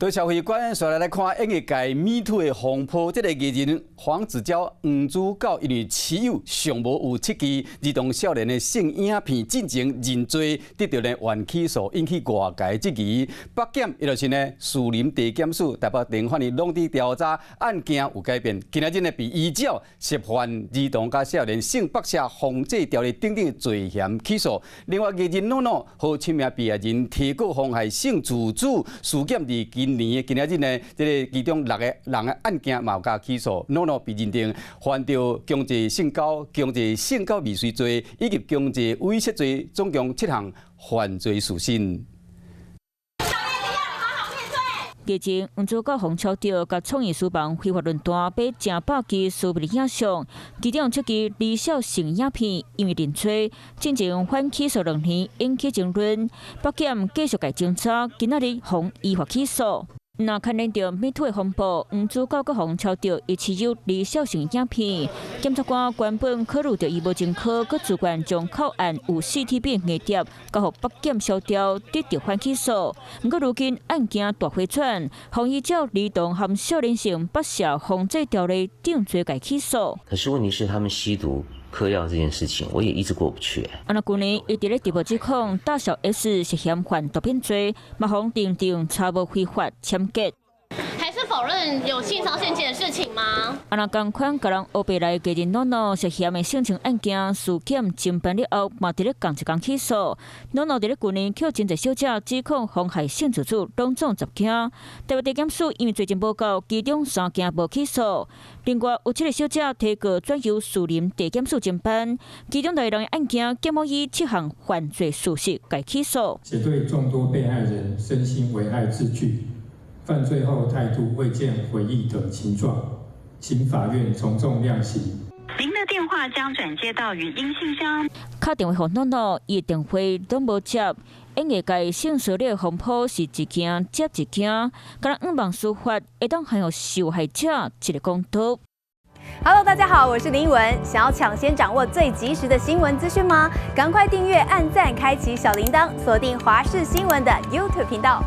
對社會觀，紲來來看演藝界 MeToo 的風波，這個藝人黃子佼、黃子佼因為持有上無有7支兒童少年的性影片進前認罪，得著呢緩起訴，引起外界質疑。北檢，也就是呢士林地檢署、台北地法院攏佇調查案件有改變。今仔日呢被依照涉犯兒童佮少年性剝削防制條例等等罪嫌起訴。另外，藝人諾諾予親名被害人提告妨害性自主事件，佇今年的今仔日呢，這个其中六个人的案件嘛有共起訴，諾諾被認定犯著強制性交、強制性交未遂罪以及強制猥褻罪，總共七項犯罪事實。日前，黃子佼予抄著，共創意書房非法論壇買成百支私密影像，其中七支兒少性影片，因為認罪，進前緩起訴2年，引起爭論。北檢繼續共偵查，今仔日予依法起訴。若牽連著 MeToo 的風波，黃子佼閣予抄著伊持有兒少性影片，檢察官原本考慮著伊無前科，閣自願將口岸有4 TB 硬碟交予北檢銷掉，得著緩起訴。毋過如今案件大回轉，予依照兒童和少年性剝削防制條例定罪共起訴。可是問題是，他們吸毒嗑藥這件事情，我也一直過不去。啊，那舊年伊佇咧直播指控大小 S 涉嫌犯毒品罪，嘛予認定查無非法簽結。還是否認有性騷性侵的事情嗎？啊，那仝款共人烏白來藝人諾諾涉嫌的性侵案件，事件偵辦了後，嘛佇咧仝一工起訴。諾諾佇咧舊年予真濟小姐指控妨害性自主，攏總10件。台北地檢署因為罪證無夠，其中三件無起訴。另外有七个小姐提告轉由士林地檢署偵辦，其中六个人的案件，檢方以七項犯罪事實共起訴。且對眾多被害人身心危害至巨，犯罪後態度未見悔意等情狀，請法院從重量刑。您的電話將轉接到語音信箱。敲電話予諾諾，伊的電話攏無接。演藝界性騷擾風波是一件接一件，敢若向望司法會當還予受害者一个公道。 Hello，大家好，我是林文。想要搶先掌握最及時的新聞資訊嗎？趕快訂閱、按讚、開啟小鈴鐺，鎖定華視新聞的 YouTube 頻道。